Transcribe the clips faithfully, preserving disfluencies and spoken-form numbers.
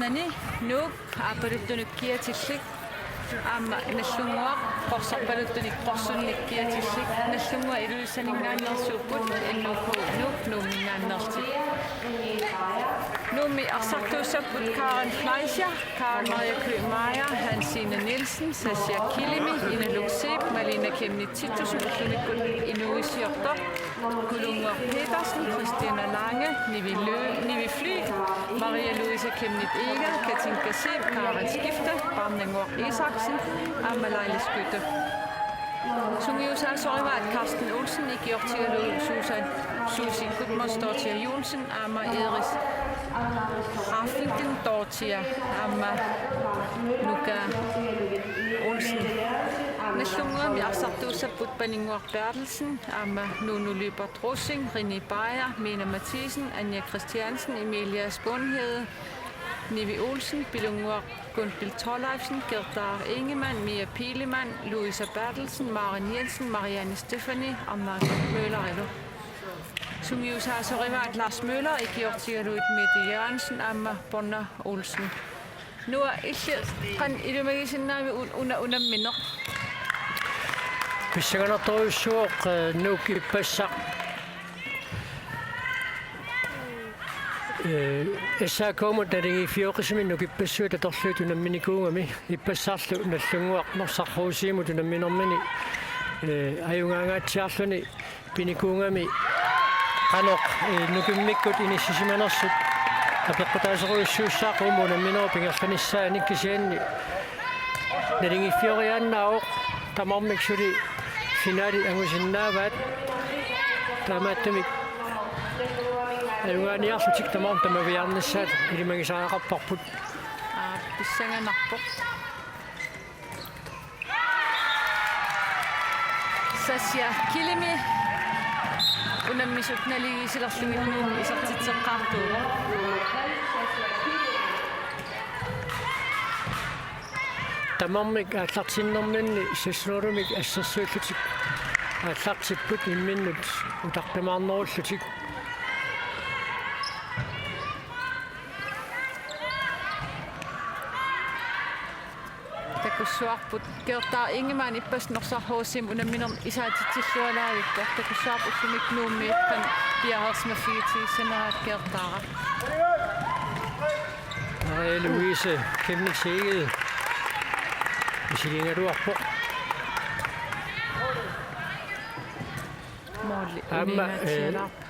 Ani Nuuk aappaluttunik kiatillik aamma Nagdlunguaq qorsarpaluttunik qorsunnik kiatillik. Nagdlunguaq Ilulissaninngaanneersuupput, N K Nuuk Nuumminngaanneerlutik. Nuummi arsartuussapput Karen Fleischer, Karen Maria Købmeier, Hansine Nielsen, Sasha Kilimi, Ina Luxeep, Malina Kemnitz Titussen ullumikkut inuuissiortoq, Kulunnguaq Petersen, Christina Lange, Nivi Lø-, Nivi Fly, Maria Louise Kemnitz Egede, Katinka Zeeb, Karen Skifte, Barnenguaq Isaksen, aamma Laila Skytte. Sungiusaasorivaat Carsten Olsen ikiortigalugu Susan Susi Gudmundsdóttir Johnsen aamma Iris Raffenden Dóttir aamma Nuka Olsen. Nagdlunguami arsartuussapput Paninnguaq Berthelsen aamma Nunu Lyberth Rosing, Rini Beyer, Mina Matthiesen, Anja Christiansen, Emilia Spunhede, Nivi Olsen, Pilunnguaq Gunhild Thorleifsen, Gerda Ingemann, Mia Pilemann, Louisa Berthelsen, Maren Jensen, Marianne Stephanie, Anna Møllerilu. Sungiusaasorivaat Lars Møller ikiortigalugit Mette Jørgensen aamma Bonna Olsen. Noah, illit qanoq ilimagisinnaavit un-, una unammineq? Pissanganartorujussuuvoq, eh, Nuuk ippassaq. Eh, S A K-mut naligiiffigeqqisumik Nuuk ippassuit atorlugit unamminikuugami, ippassarlu Nagdlunguaq Norsaq H C-mut unamminermini, eh, ajugaangaatsiarluni pinikuugami qanoq, eh, Nuukimmikkut inissisimanersut apeqqutaasorujussuussaaq uuma unamminerup ingerlanissaanik, kisianni naligiiffioriaannaavoq tamarmik suli finali angusinnaavaat. Taamaattumik ajugaaniarlutik tamarmik tamaviaarnissaat ilimagisariaqarparput. Aa, pissanganarpoq. Sasha Kilimi unammisut naligiissilerlugit Nuuk isertitseqqaartuuvoq. Tamarmik aallartinnerminni seks hundredemik assersuullutik aallartipput imminnut utaqqimaarnerullutik. Takussuarput Gerda Ingemann ippassaq Norsaq H C-mut unamminermi isaatitsillualaavippoq. Takussuarput ullumikkut Nuummi qanoq piareersimaffigitigissanneraat Gerdaara. Maria Louise Kemnitz Egede isigigaluarpoq. Måli. Aamma, eh, uningaatsialaarpoq.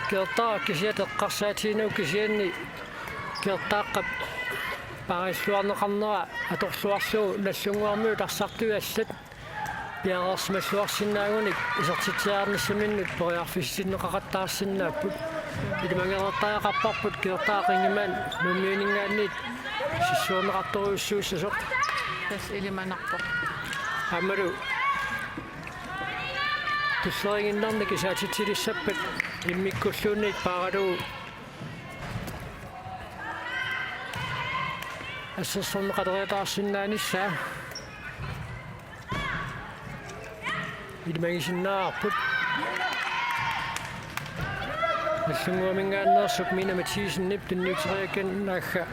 Gerda kisiat eqqarsaatigineq kisianni Gerdaqqap paarilluarneqarnera atorluarlugu Nagdlunguarmiut arsartuit allat piareersimalluarsinnaagunik isertitsiarnissaminnut periarfissinneqaqattaarsinnaapput. Ilimagereertariaqarparput Gerda Ingemann Nuummiuninngaanniit sissuerneqartorujussuussasoq. Tassa ilimanarpoq. Aammalu tulleriiginnarnik isaatitsilissappat immikkulluunniit paaralugu assersorneqaleriataarsinnaanissaa ilimagisinnaavarput. Nagdlunguaminngaanneersoq Mina Mathiasenip tunniuteriakkani naagga,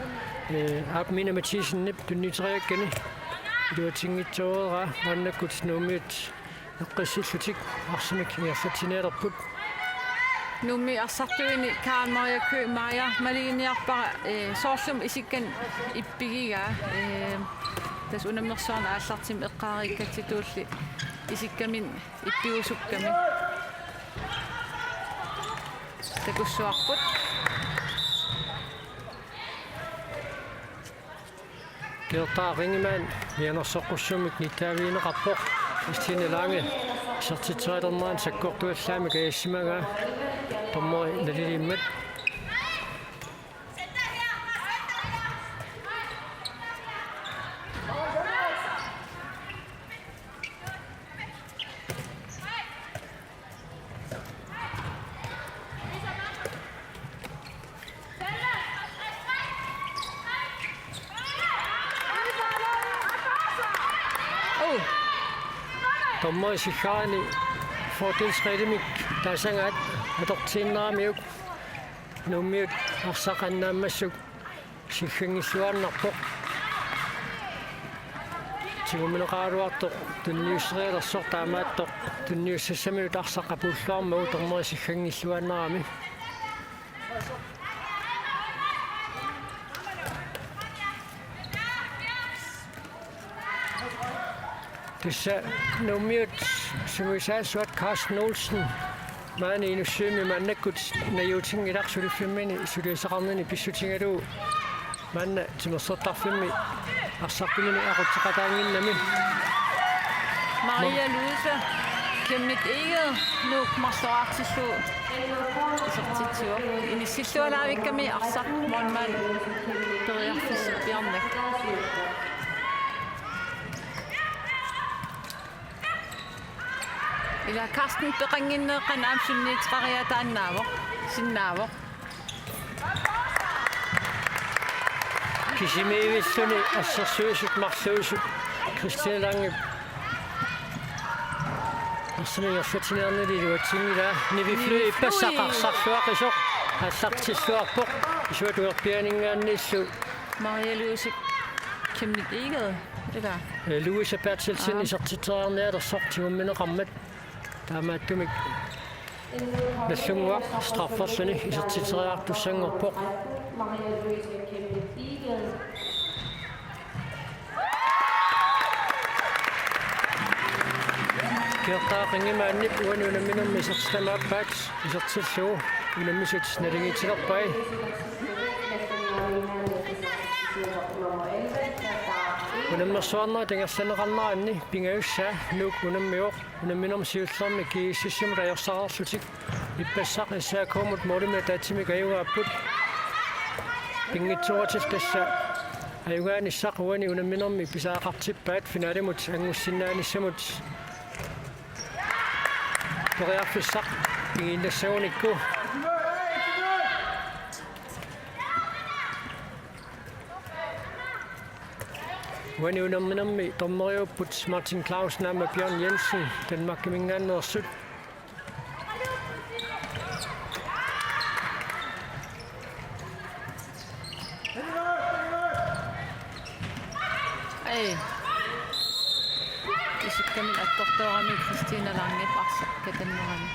eh, aap Mina Mathiasenip tunniuteriakkani iluatsinngitsoorpaa maannakkut Nuummiut eqqissillutik arsamik ingerlatsinialerput. Nuummi arsartuini Karen Maria Købmeier maluginiarpara, eh, soorlumi isikkamik ippigigaa, eh, tassa unammersuarneq aallartimmat eqqaariikkatsitulli isikkamik ippigusukkami. Takussuarput. Gerda Ingemann mianersoqqussummik nittaavigineqarpoq. Christine Lange isertitserilernerani sakkortuallaamik ajassimagaat dommeri naliliimmat. Oh. Dommeri sikkaani fordelsregelimik taasagaat atortiinnaramiuk Nuummiut arsaq annaammassuk sigganngilluinnarpoq. Tigummineqaraluartoq tunniusserialersoq, taamaattoq tunniussassaminut arsaq apuulluarmagu dommeri sigganngilluinnarami. Tassa Nuummiut sungiusaassuat Carsten Olsen maani Inussivimmi maannakkut najuutinngilaq suliffimmini suliassaqarnini pissutigalugu maanna timersortarfimmi arsartumini aqutseqataannginnami. Maria Louise Chemnitz Egede Nuuk marloraartillugu isertitsivoq. Inissillualaavikkami arsaq målmand periarfissippiarnak. Ila Carsten peqannginneq qanoq aamma sunniuteqariaataannaavoq, sinnaavoq. Kisimiivilluni assersuisut marluusut Christina Langep arsamik ingerlatsiniarneri iluatsinngilaa. Nivi Fløe ippassaq arsarluaqisoq aallartilluarpoq. Isuat uerpianinngaanniillu Maria Louise Chemnitz Egede, ila. Eh, Louise Berthelsen Aap. Isertitseriarnialersoq tigummineqarmat. Taamaattumik Nagdlunguaq strafferluni isertitseriartussanngorpoq. Geertaaq Ingemann uani unamminermi isertitami aappaat isertillugu unammisut naligiitsilerpai. Unammersuarnerit ingerlanneqarneranni pingajussaa Nuuk unammivoq. Unamminermi siullermi G S S-imut ajorsarlutik. Ippassaq S A K-mut målimik ataatsimik ajugaapput. Pinngitsooratik tassa ajugaanissaq uani unamminermi pisariaqartippaat finalimut angussinnaanissamut. Periarfissaq pigiinnassagunikku. Uani unamminermi dommeriupput Martin Clausen aamma Bjørn Jensen, Danmarkiminngaanneersut. Ai. Isikkamik attortoorami Christina Langep arsaq katannerani.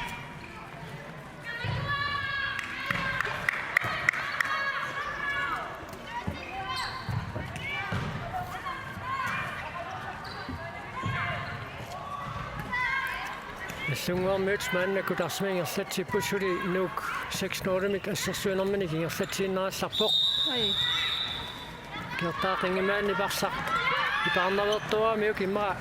Nagdlunguarmiut maannakkut arsamik ingerlatsipput, suli Nuuk seks nul-imik assersuinerminik ingerlatsiinnarallarpoq. Ai. Geertaaq Ingemannip arsaq ipaarnaveertuaramiuk immaqa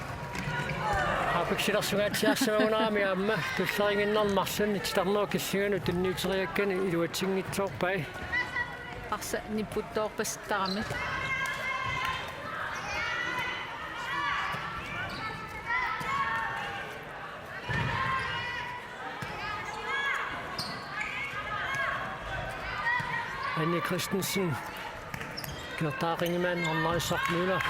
apeksilersugaatsiarsimagunarami aamma tulleriiginnarneq marlunnik titarnerup killinganut tunniuteriakkani iluatsinngitsoorpai. Arsaq nipputtoorpasittarami. Anne Christensen, Geertaaq Ingemann, Arnarissaq Møller.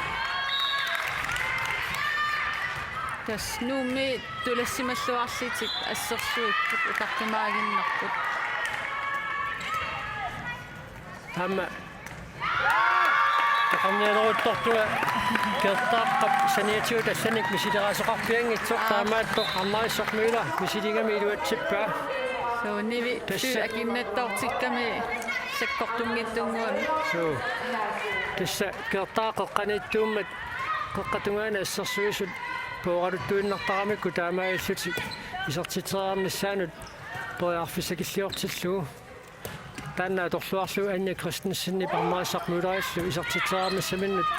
Tassa Nuummi tulassimalluarlutik assersuipput utaqimaaginnarput. Aamma peqarnialeruttortunga Geertaaqqap saniatigut allanik misileraasoqarpianngitsoq. Aa. Taamaattoq Arnarissaq Møller misiligami iluatsippaa. Suu, Nivi Tassa. Fyr akinnattoortikkami sakkortunngitsunnguamik. Suu. Tassa Geertaaq qeqqaniittuummat qeqqata tungaanut assersuisut puoraluttuinnartaramikku taamaalillutik isertitseriarnissaannut periarfissakilliortillugu. Taanna atorluarlugu Anne Christensenip Arnarissaq Møllerillu isertitseriarnissaminnut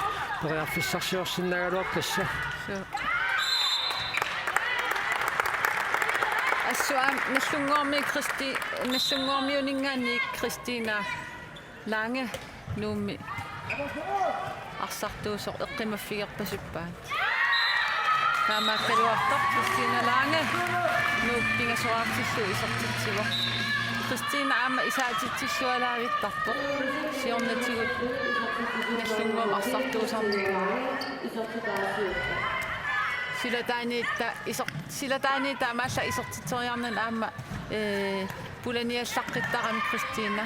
periarfissarsiorsinnaagaluarpoq tassa. Suu. Assut aamma Nagdlunguarmi Kristi-, Nagdlunguarmiuninngaanniit Christina Lange Nuummi arsartuusoq eqqumaffigerpasippaat. Taamaakkaluartoq Christina Lange Nuuk pingasoraartillugu isertitsivoq. Christina aamma isaatitsillualaavittarpoq. Siornatigut Nagdlunguami arsartuusarnikuuvoq. Silataaniitta iser-, silataaniitta aamma alla isertitseriarnani aamma, ee, pulaniallaqqittarami Christina.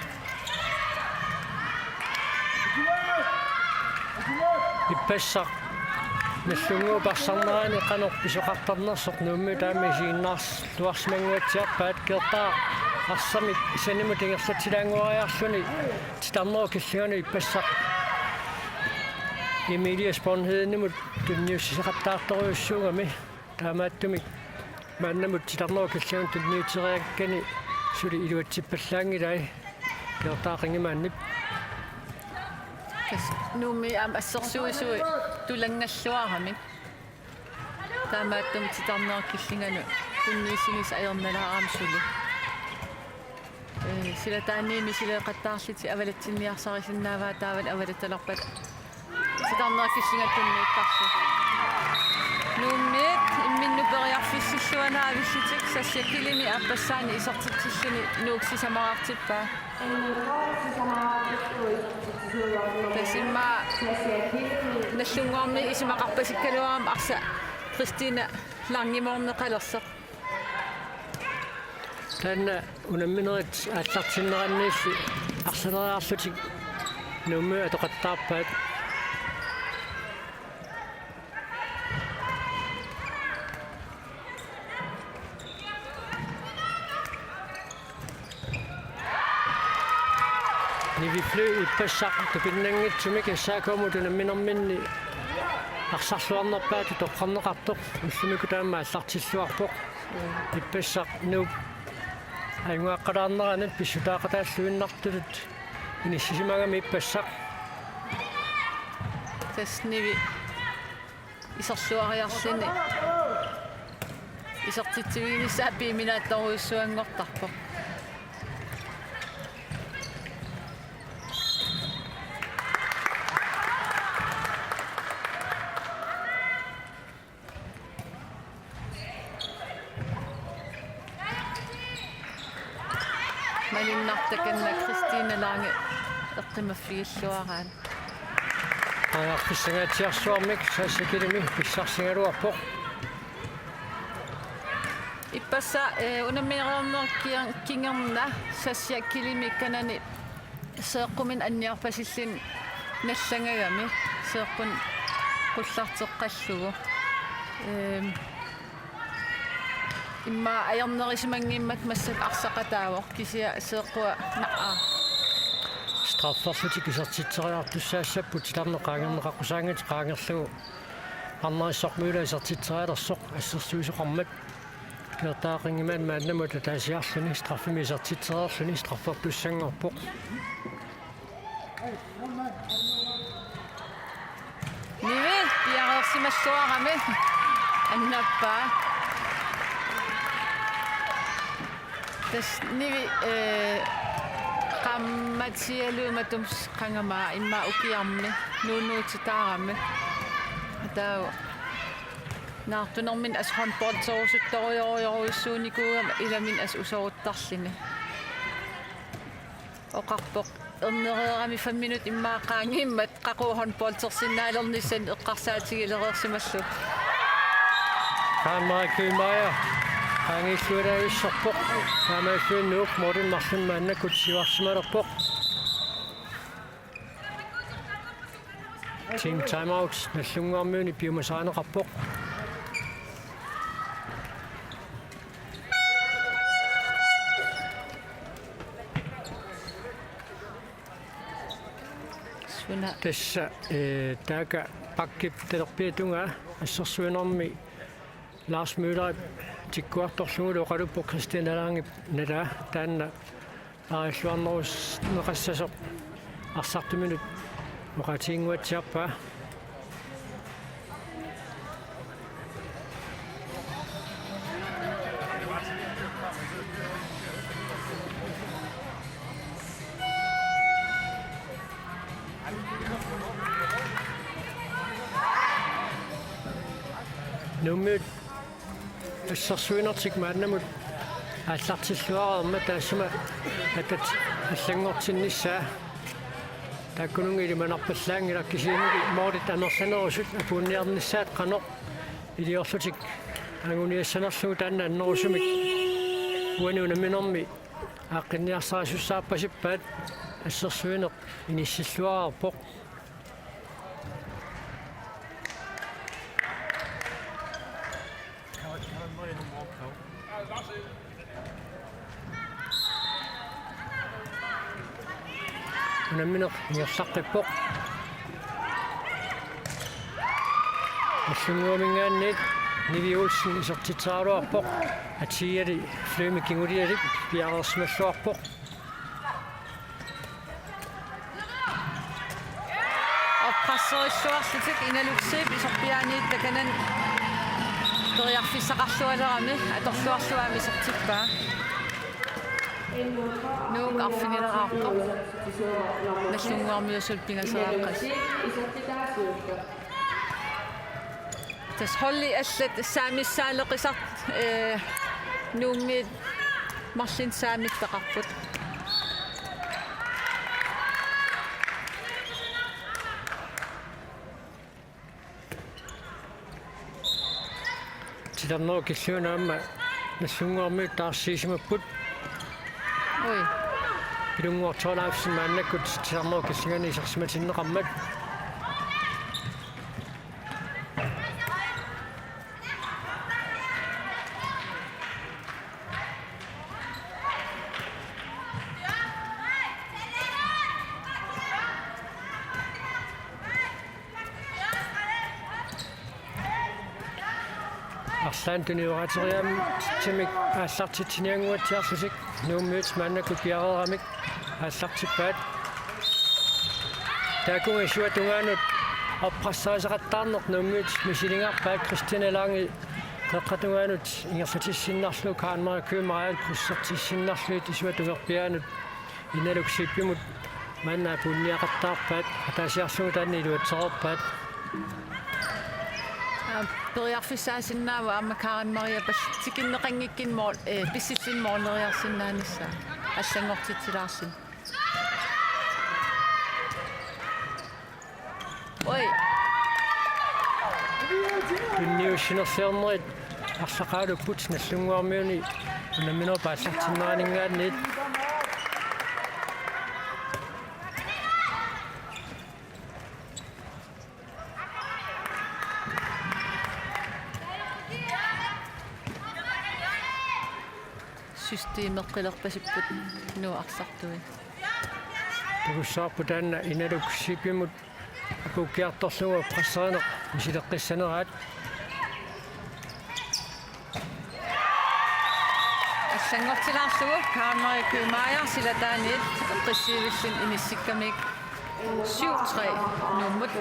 Ippassaq Nagdlunguup arsarnerani qanoq pisoqartarnersoq Nuummiut taama isiginnaarluarsimannguatsiarpaat. Qeqertaq arsamik sanimut ingerlatsilaannguariarluni titarnerup killinganut ippassaq Emilie Sponhedenimut tunniussisaqattaartorujussuugami. Taamaattumik maannamut titarnerup killinganut tunniuteriakkani suli iluatsippallaanngilai Qeqertaq Qinngimaannip. Tassa Nuummi aamma assersuisui tulanngalluarami. Taamaattumik titarnerup killinganut tunniussineq ajornalaarami suli. Ee, silataanniimmi sileqattaarlutik avalatsinniarsarisinnaavaat taavalu avalattalerpat titarnerup killinganut tunniuttarlutik. Nuummiit imminnut periarfissilluanaavillutik Sascha Killimi aappassaanik isertitsilluni Nuuk sisamaraartippaa. Tassa immaqa Nagdlunguarmiut isumaqarpasikkaluarami arsaq Christine Langimoorneqalersoq. Taanna unamminerit aallartinneranniilli arsaleriarlutik Nuummiut atoqattaarpaat. Nivi Flø ippassaq tupinnanngitsumik S A K-mut unamminerminni arsarluarnerpaatut toqqarneqartoq ullumikkut taama aallartilluarpoq. Ippassaq Nuup ajugaaqqalaarneranut pissutaaqataalluinnartutut inissisimagami ippassaq. Tassa Nivi iserluariarluni isertitsiviginissaa piiminaattorujussuanngortarpoq. Malunnartoq takanna Christine Lange eqqimaffigilluaraat. Periarfissangaatsiarsuarmik Sascha Killimi pissarsigaluarpoq. Ippassaq, ee, unamminereernerup kier-, kingorna Sascha Killimi kanani seeqquminnik anniarpasilluni nallangagami seeqqunik qullarteqqallugu. Eem, immaqa ajornerisimanngimmat massakkut arsaqataavoq kisianni seeqqua naqaa. Strafferlutik isertitseriartussaassapput titarneq qaangerneqaqqusaanngitsoq qaangerlugu Arnarissaq Møller isertitserialersoq assersuisoqarmat. Qeqertaq Qinngimaanni maannamut ataasiarluni straffimik isertitsereerluni straffertussanngorpoq. Nivi piareersimalluarami annappaa. Tassa Nivi, ee, qaammatsialuit matuma qangamaa immaqa ukiarmi nuunuutitaarami. Taava naartunerminni assut håndbolderusuttorujorujorujussuunikuugami ilaminni assut usoruttarluni. Oqarpoq ernereerami fem minut immaqa qaangiummat qaqugu håndboldersinnaalernissani eqqarsaatigilereersimallugu. Qaammaakkuimaja qaangiilluinnarpoq. Taamaalilluni Nuuk målimi marlunnik maannakkut siuarsimalerpoq. Team timeout Nagdlunguarmiuni piumasarineqarpoq. Suna. Tassa, ee, taakku bakkip talerpiata tungaa assersuinermi Lars Møllerip tikkuartorlugulu oqaluppoq Christian Alangip nalaa taanna arilluarnerusneqassasoq arsartuminut oqaatiginnguatsiarpaa. Nuummiut assersuinertik maannamut aallartilluareermat taassuma atat allanngortinnissaa. Taakkununnga ilimanarpallaanngilaq kisiannili målit amerlanerusut apuunniarnissaat qanoq iliorlutik anguniassanerlugu taanna annerusumik uani unamminermi aaqqinniarsarisussaarpasippaat. Assersuineq inissilluareerpoq. Unammineq ingerlaqqippoq. Nallunnguaminngaanniit Nivi Olsen isertitseraluarpoq. Atiali Flemming kingulialik piareersimalluarpoq. Oppresserilluarlutik Inaluksuip isorpiaaniit takanani periarfissaqarlualerami atorluarlugu aamma isertippaa. Nuuk arfinileraarpoq. Nallunnguarmiut suli pingasoriaqqat. Tassa holdit allat saamissaaleqisartut, eh, Nuummiit marlunnik saamit peqarput. Titarnerup killiuna aamma Nallunnguarmiut taarsiisimapput. Ui. Pilunnguaq Thorleifsen maannakkut titarnerup killingani isersimatinneqarmat. Arlaannik tunioraateriaatsimik aallartitsiniannguatsiarlutik Nuummiut maannakkut piareeramik aallartippaat. Taakkununnga isuata tungaanut oppresserisaqattaarneq Nuummiut misilinngarpaat. Christine Lange qeqqata tungaanut ingerlatissinnarlugu Karen Marie Køhmeier krydsertissinnarlugu isuata tungerpiaanut Inaluksuippimut maanna apuunniaqattaarpaat, ataasiarlugu taanna iluatsereerpaat. Aa, periarfissaasinnaavoq aamma Karen Marie pal-, tikinneqanngikkunik mål-, eh, pissilluni måleriarsinnaanissaa allanngortitsilaarluni. Oi. Tunniussinersiornerit arsaqaalupput Nallunnguarmiuni unamminerup aallartinneraninngaanniit. Systemeqqilerpasipput Nuuk arsartui. Takussavarput taanna Inaluksuippimut apuukkiartorlugu presserineq misileqqissaneraat. Allanngortilaarlugu Karen Marie Køhmeier silataaniit eqqissiivilluni inissikkamik syv tre Nuummut.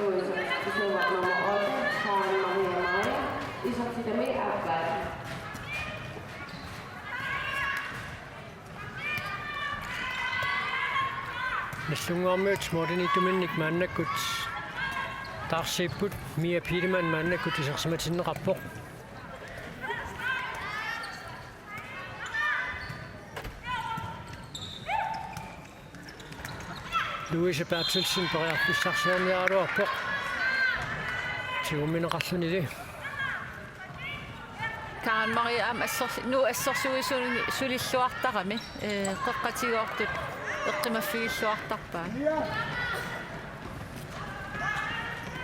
Nallunnguarmiut målimiittuminnik maannakkut taarsiipput, Mia Pihlmann maannakkut isersimatinneqarpoq. Louise Berthelsen periarfissarsiorniaraluarpoq. Tigummineqarluni. Karen Marie aamma assor-, Nuuk assorsuisuni sulilluartarami, eh, qeqqatigoortut eqqimaffigilluartarpaat.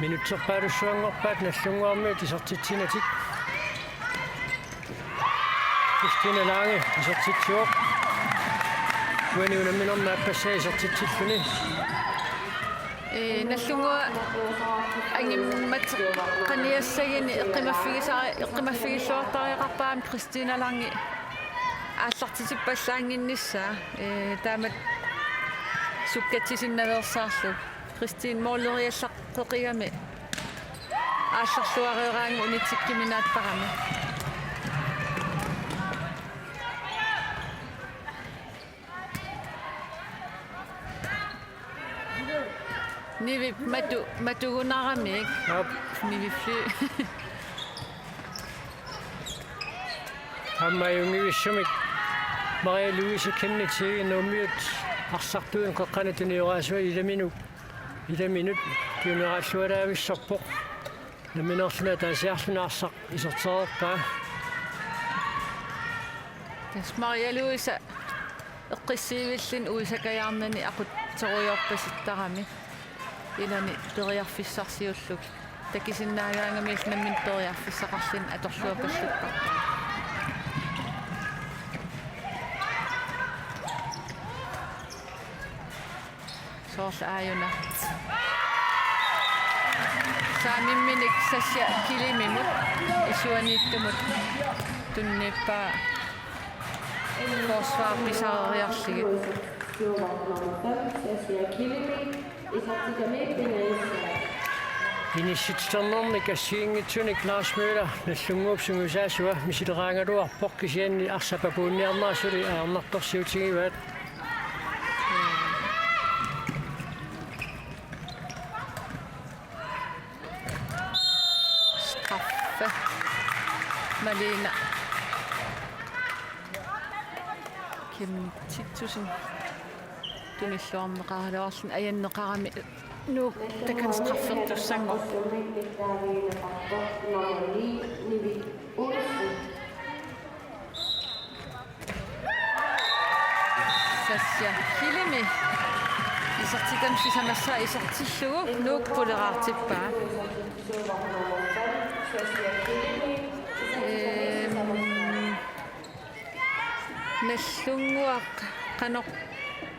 Minutserpaalussuanngorpaat Nallunnguarmiut isertitsinatik. Christine Lange isertitsivoq. Uani unamminermi aappassaa isertitsilluni. Ee, Nallunnguaq angimmat qaniassaguni eqqimaffigisa-, eqqimaffigilluartariaqarpaa aamma Christine Lange aallartippallaannginnissaa, ee, taamatut sukkatsisinnaveersaarlugu. Christine måleriallaqqeqigami aallarluareeraangat unitsikkuminaattarami. Nivip matu-, matugunaramik. Aap. Nivip fly. Aamma ajunngivissumik Maria Louise Kenneth Nuummiut arsartuinut qeqqanut tunioraasua ilaminut, ilaminut tunioraassualaavissorpoq. Nammineerluni ataasiarluni arsaq isertereerpaa. Tassa Maria Louise eqqissiivilluni uisakajaarnani aqutserujoorpasittarami. Ilani periarfissarsiullugit. Takusinnaagaangamillu nammineq periarfissaqarluni atorluarpallupparpaa. Soorlu aajuna. Saamimminik Sasha Kilimimut isuaniittumut tunniuppaa forsvar pisariarlugit. Inissititernermik assigiinngitsunik Lars Møller Nagdlunguup sungiusaasua misileraagaluarpoq, kisianni arsaq papuunniarnera suli ajornartorsiutigivaat. Straffe. Malene Kenneth Titussen. Tunilluarneqaraluarluni ajanneqarami Nuuk takanna straffertussanngorpoq. Sasha Kilimi isertitami sisamassaa isertillugu Nuuk quleraartippaa. Ehm, Nagdlunguaq qanoq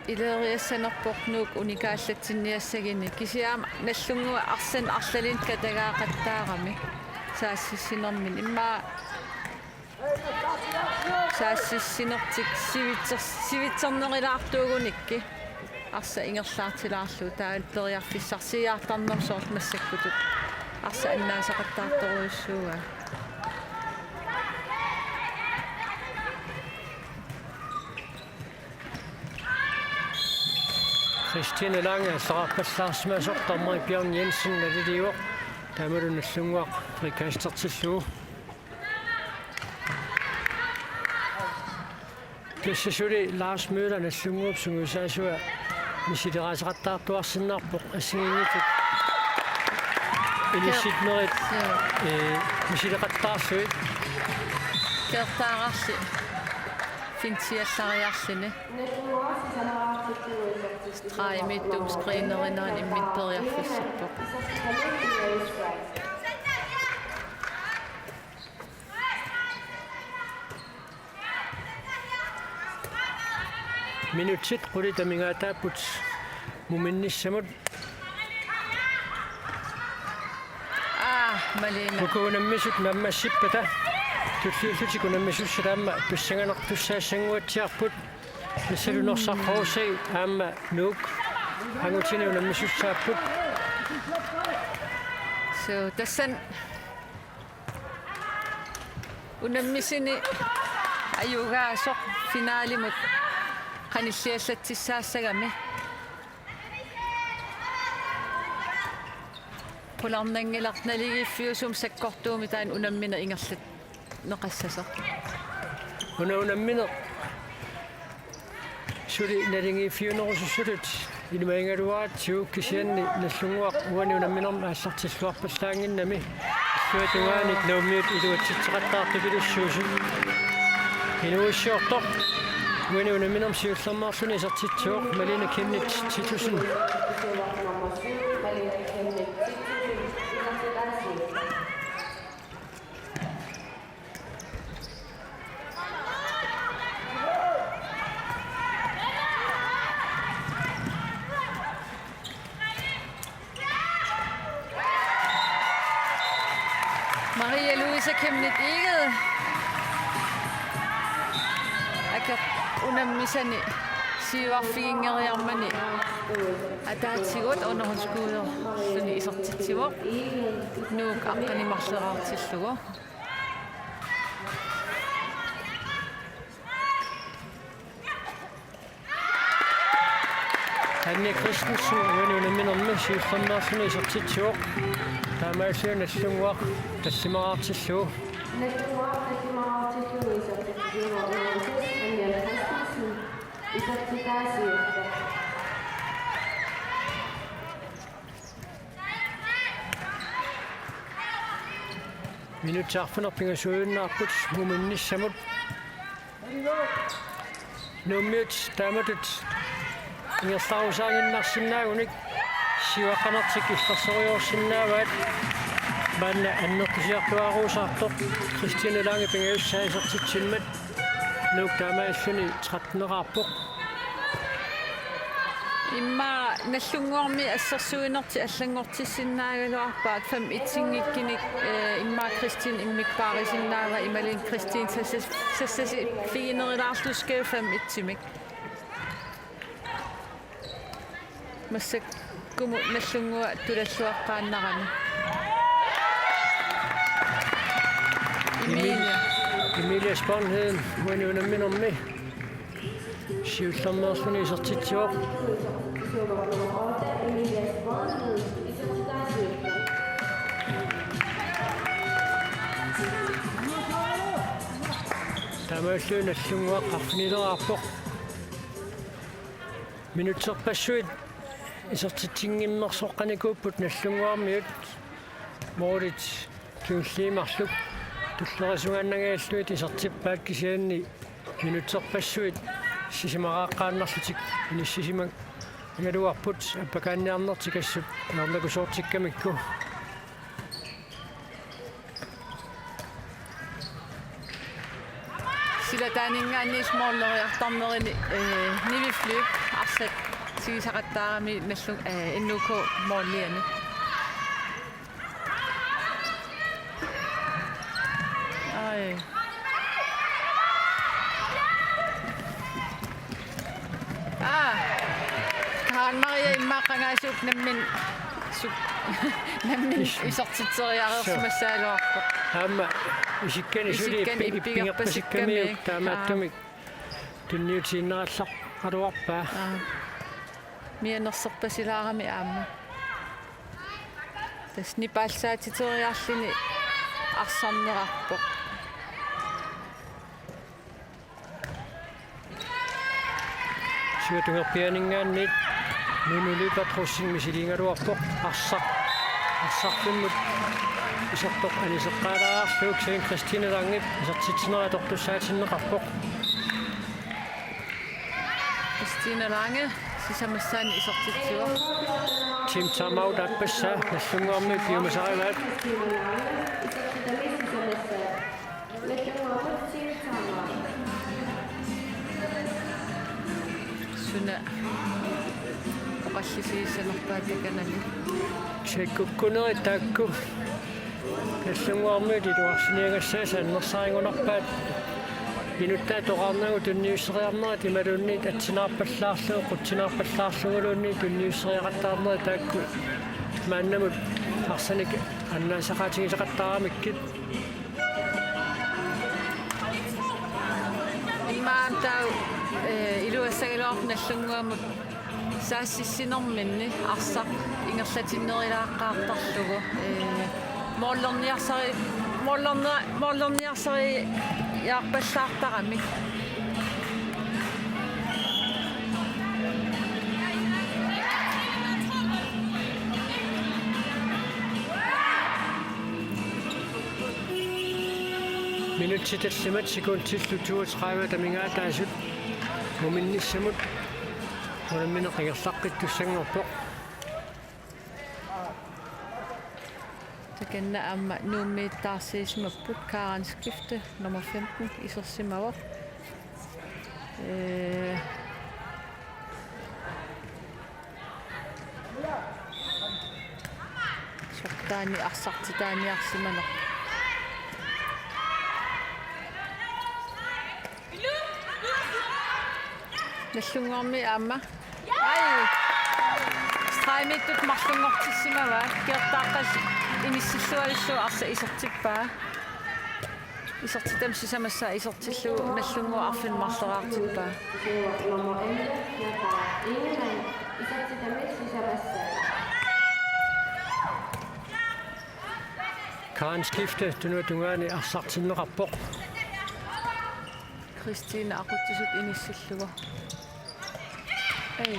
ileriassanerpoq Nuuk unikaallatsinniassaguni, kisianni aamma Nagdlunguaq arsaannik arlalinnik katagaaqattaarami saassussinermini. Immaqa saassussinertik sivitser-, sivitsernerulaartuugunikkit arsaq ingerlaartilaarlugu taavalu periarfissarsiaartarnermi soorlu massakkutut arsaq annaasaqattaartorujussuuaa. Christine Lange allaraarpallaarsimasoq, dommeri Bjørn Jensen naliliivoq, taamalu Nagdlunguaq frikastertillugu. Tassa suli Lars Møller Nagdlunguup sungiusaasua misileraasaqattaartuarsinnaarpoq assigiinngitsut inissitnerit, ee, misileqattaarlugit. Keertaararli fintiallariarluni. Stregimiittup screenerinerani immikkut periarfissarpoq. Minutsit qulit amigaataapput muminnissamut. Aa, Malene. Uku unammisut naammassippata tulliullutik unammisussat aamma pissanganartussaassanguatsiarput. Tassalu Norsaq H C aamma Nuuk angutini unammisussaapput. So, tassani unammisuni ajugaasoq finalimut qanilliallatsissaassagami. Qularnanngilaq naligiiffiusumik sakkortuumik taanna unammineq ingerlanneqassasoq. Una unammineq suli naligiiffiunerusussatut ilimagigaluaratsigu, kisianni Nagdlunguaq uani unamminermi aallartilluarpallaannginnami. Illuatungaanit Nuummiut iluatsitseqattaartupilussuusut. Inuuissiortoq uani unamminermi siullermeerluni isertitsivoq Malene Kenneth Titussen. Maria Louise Kemnitz Egede akeq unammisani siuarfiginngeriarmani ataatigut underhåndsskudersuni isertitsivoq Nuuk aqqaneq-marloriartillugu. Anja Christensen uani unamminermi siullermeerluni isertitsivoq. Taamaalilluni Nagdlunguaq tallimaraartillugu. Nagdlunguaq tallimaraartillugu isertitsivoq nummer seks, Anja Christensen, isertitaasiortoq. Minutsit arfineq-pingasuujunnaarput muminnissamut. Nuummiut taamatut ingerlarusaaginnarsinnaagunik siuaqqanertik illersorujoorsinnaavaat. Maanna annertusiartuaaruusaartoq Christine Lange pingajussaa isertitsimmat. Nuuk taamaalilluni tretten-eqaarpoq. Immaqa Nagdlunguarmi assersuinertik allanngortissinnaagaluarpaat, fem et-inngikkunik, eh, immaqa Christine immikkoorisinnaavaa imaluunniit Christine sassas-, sassasiffiginerulaarlugu fem et-imik. Massakkumut Nagdlunguaq tulalluaqqaannarami. Emilie. Emilie Sponheim, uani unamminermi. Siullermeerluni isertitsivoq. Taamaalilluni Nagdlunguaq arfinileraarpoq. Minutserpassuit isertitsinngimmersoqqanikuupput Nagdlunguarmiut. Målit kingulliit marluk tulleriisugaannangajallutik isertippaat, kisianni minutserpassuit sisamaraaqqaannarlutik inissisimagaluarput appakaanniarnertik assut ajornakusoortikkamikku. Silataaninngaanniit måleriartarnerini, eh, Nivi Flyvp arsaq tigusaqattaarami Nagdlung-, eh, N U K måliani. Ai. Aa. Karen Maria immaqa qangaasup nammineq suk-, nammineq Is-, isertitseriareersimassagaluarpoq. Aamma isikkani suli isikkan ippi-, ippigerpasikkamiuk, ippigerpasikkamiuk, taamaattumik. Aa. Tunniutiinnarallarpaluarpaa. Aa. Mianersorpasilaarami aamma. Tassa nipaallaatiteriarluni arsarnerarpoq. Siatungerpiaaninngaanniit Nunu Lyberth Rosing misiliigaluarpoq, arsaq. Arsarfimmut isertoq aniseqqaalaarlugu, kisianni Christine Langep isertitsinera atortussaatinneqarpoq. Christine Lange sisamassaani isertitsivoq. Team timeout aappassaa, Nagdlunguarmiut piumasarivaat. Suna oqallisigissanerpaa takanani? Tsekkukkunerit taakku Nagdlunguarmiut iluarsiniagassaasa annersarigunarpaat. Inuttaat toqqarnagu tunniusseriarnerat imaluunniit atsinaarpallaarlugu, qutsinaarpallaarluguluunniit tunniusseriaqattaarnerat taakku maannamut arsanik annaasaqaatigisaqattaaramikkit. Immaqa taava, eh, iluassagaluarpoq Nagdlunguarmiut saassussinerminni arsaq ingerlatinnerulaaqqaartarlugu, eh, målerniarsari-, målernia-, målerniarsariarpallaartaramik. Minutsit tallimat sekundillu toogtredive amigaataasut muminnissamut unammineq ingerlaqqittussanngorpoq. Takanna aamma Nuummiit taarsiisimapput, Karen Skifte, nummer femten, isersimavoq. Ee, Sortaani arsartitaaniarsimanerpoq. Nagdlunguarmiut aamma. Ai. Stregimiittut marlunngortissimavaat. Kiortaaqqas inissilluarlugu arsaq isertippaa. Isertitami sisamassaa isertillugu Nagdlunguaq arfineq-marloriartippaa. Karen Skifte tunuatungaani arsartinneqarpoq. Christine aqutsisut inissillugu. Ei.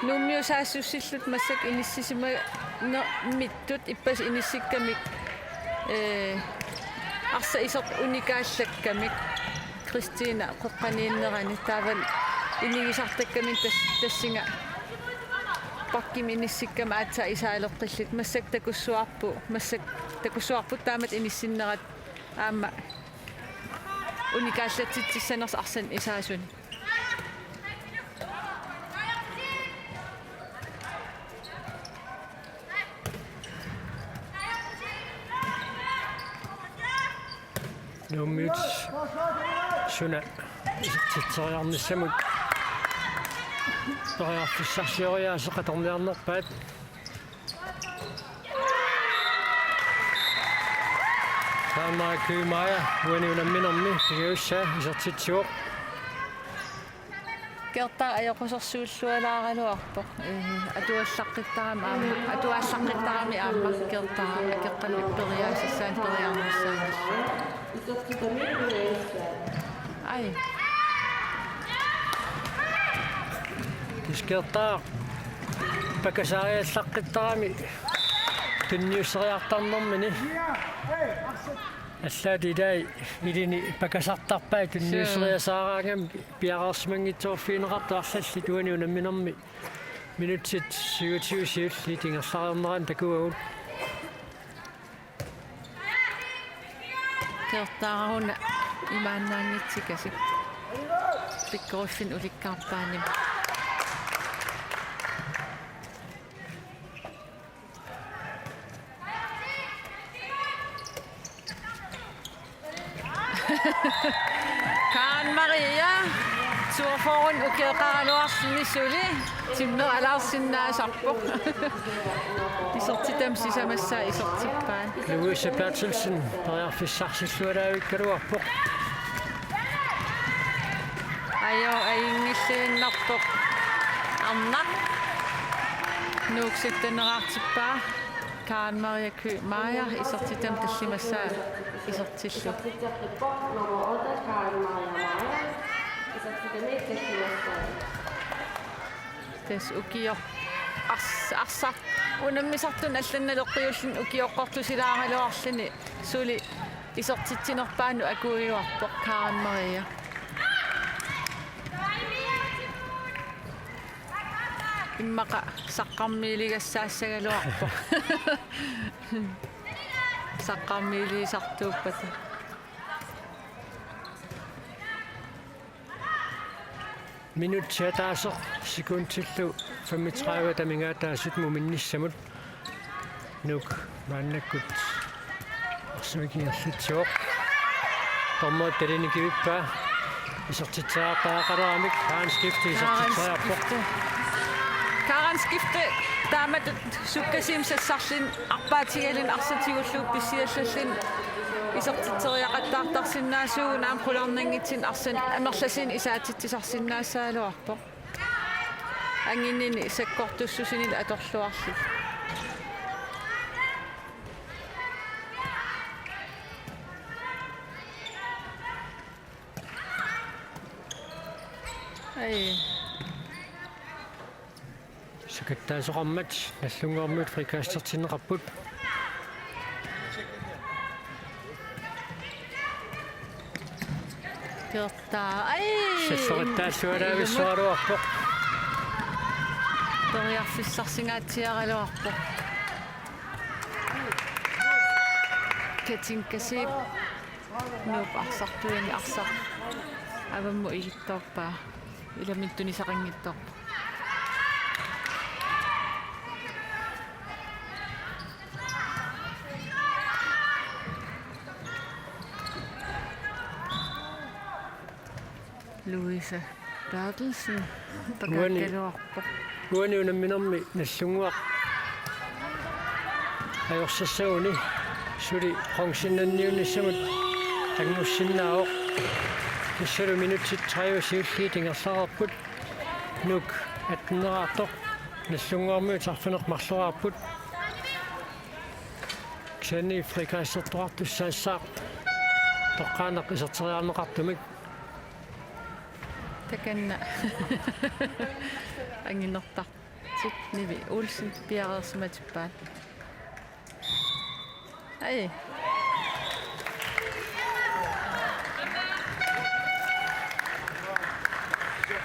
Nuummiut saassussillutik massakkut inissisimanermittut ippassaq inissikkamik, ee, arsaq isertitaq unikaallakkamik. Christina qoqqaniinnerani taavalu inigisartakkaminnik tas-, tassunga Akkimi inissikkami aatsaat isaaleqqillutik, massakkut takussuarput, massakkut takussuarput taamatut inissinnerat aamma unikaallatsitsissanersoq arsaannik isaasunik. Nuummiut suna isertitseriarnissamut periarfissarsioriaaseq atorniarnerpaat. Taama Kymaja uani unamminermi pigajussaa isertitsivoq. Kertaaq ajoqusersuillualaaraluarpoq. Ee, atuallaqqittarami aamma, atuallaqqittarami aamma Kertaaq akeqqalu periaasissaanut periarnissaanut. Ai. Kertaaq pakasariallaqqittarami tunniusseriartarnermini. Allaat ilai ilini pakasartarpai tunniusseriasaaraangami piareersimanngitsoorfigineqartoq arlallit uani unamminermi. Minutsit syvogtyve siulliit ingerlareernerani takuagut. Kertaaq una imaannaanngitsikasik. Pikkoriffinnik ulikkaarpaanimi. Karen Maria, toogfyrre ukioqaraluarluni suli timmeq alaarsinnaasarpoq. Isertitami sisamassaa isertippaat. Louise Berthelsen, periarfissarsillualaavikkaluarpoq. Ajo, ajunngilluinnarpoq. Arnaq. Nuuk sytteneraartippaa. Karen Maria Kymaja, isertitami tallimassaa isertillugu. Tassa ukioq ars-, arsaq unammisartuni allanut naleqqiulluni ukioqqortusilaaraluarluni suli isertitsinerpaanut akuujuarpoq Karen Maria. Immaqa saqqarmiiligassaassagaluarpoq. Saqqarmiiliisartuuppata. Minutsit ataaseq sekundillu femogtredive amigaataasut muminnissamut. Nuuk maannakkut arsamik ingerlatsivoq. Dommeri talini kivippaa. Isertitseriartariaqaleramik Karen Skifte isertitseriarpoq. Karen Skifte taamatut sukkasuumik sassarluni arpaatigaluni arsaq tigullugu pissiallalluni isertitseriaqattaartarsinnaasuugut aamma qularnanngitsunik arsanik amerlasuunik isaatitsisarsinnaassagaluarpoq. Anginnini sakkortussusunili atorluarlugu. Ai. Sakattaasoqarmat Nagdlunguarmiut frikastertinneqarput. Kertaaq. Ai. Sallorittaalluaraavissuaraluarpoq. Periarfissarsinnaatsiaraluarpoq. Katinka Zeeb. Nuup arsartuani arsaq avammut igittoorpaa. Ilaminut tunisaqanngitsoorpoq. Louise Berthelsen. Uani. Pakaakkaluarpoq. Uani unamminermi Nagdlunguaq ajorsassaguni suli bronzennanniunnissamut anngussinnaavoq. Tassalu minutsit tredive siulliit ingerlareerput. Nuuk atteneraartoq. Nagdlunguarmiut arfineq-marloraarput. Kisianni frikastertoqartussaassaaq toqqaannaq iserteriarneqartumik. Takanna. Anginertartut Nivi Olsen piareersimatippaat. Ai.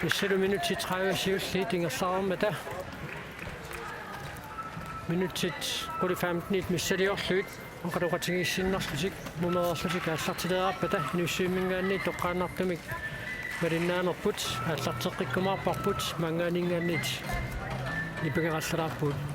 Tassalu minutsit tredive siulliit ingerlareermata. Minutsit qulit femtenit missiliorlugit oqaloqatigiissinnarlutik mumereerlutik aallartilereerpata Inussivimminngaanniit toqqaannartumik malinnaanerput aallarteqqikkumaarparput, maanngaanninngaanniit nipangerallalaarpugut.